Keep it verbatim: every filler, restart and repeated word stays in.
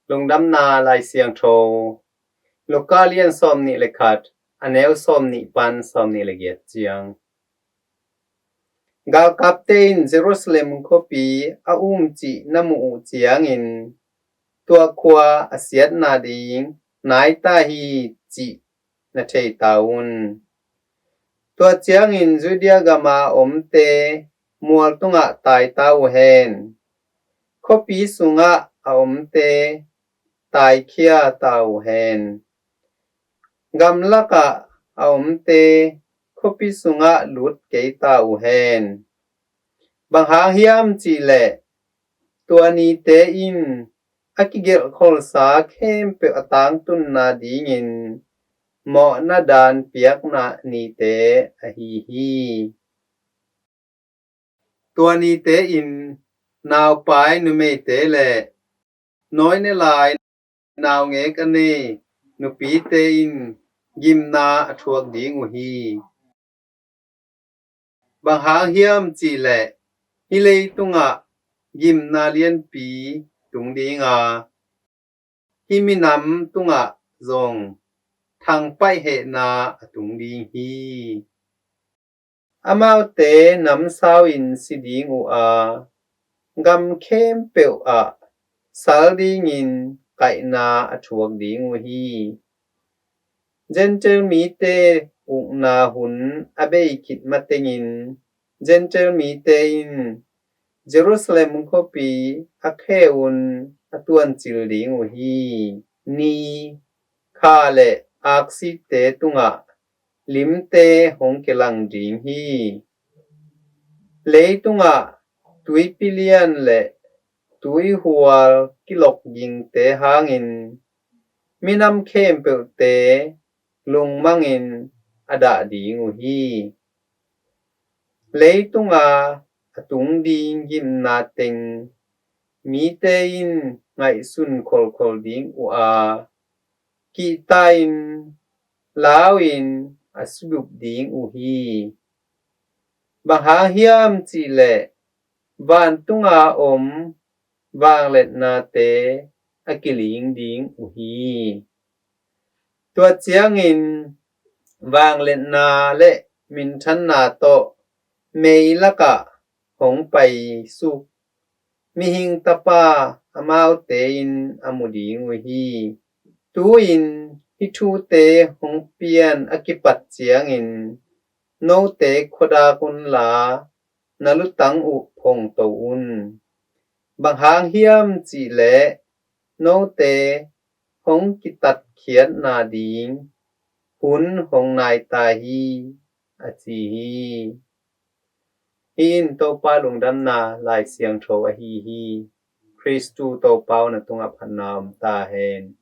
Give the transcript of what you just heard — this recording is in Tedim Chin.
Lungdamna Lai Siangtho, Luka lian sawmnih le khat, a neu sawmnih pan sawmnih le giat ciang. Galkapte in Jerusalem khuapi a um cih na muh uh ciangin, tua khua a siatna ding nai ta hi cih na thei ta un. Tua ciangin Judea gama omte mual tungah tai ta uh hen. Khuapi sungah a omte taikhia ta uh hen. Gamlakah a omte khuapi sungah lut kei ta uh hen. Bang hang hiam cih leh tua nite in a kigelh kholsa khempeuh a tangtunna dingin mawhna dan piakna nite ahi hi. Tua nite in naupai numeite le nawine lai naungek a nei nupite in gimna a thuak ding uh hi. Bang hang hiam cih leh hih leitungah gimna lianpi tung ding a, hih minam tungah zong thangpaih hehna a tung ding hi. Amaute namsau in si ding uh a, gam khempeuh ah sal dingin kaihna a thuak ding uh hi. Gentile mite ukna hun a bei khit matengin Gentile mite in Jerusalem khuapi a khe un a tuancil ding uh hi. Ni, kha le aksite tungah limte hong kilang ding hi. Leitungah tuipi lian le tuihual kilok gingte hangin minam khempeuhte lungmangin a dah ding uh hi. Leitunga a tung ding gimna teng mite in ngaihsun kholkhol ding uh a, kihta-in lau-in a subup ding uh hi. Bang hang hiam cih leh vantunga om vangliatnate a kiling ding uh hi. Tua ciangin vangliatna le minthanna tawh mei lakah hong paisuk Mihing Tapa amaute in a mu ding uh hi. Tu-in hih thute hong pian a kipat ciangin note khuadak unla na lutang uh phongto un. Bang hang hiam cih leh note hong kitatkhiatna ding hun hong nai ta hi, a ci hi. Hih in Topa lungdamna Lai Siangtho ahi hi. Khristu Topa aw, na tungah phatna om ta hen.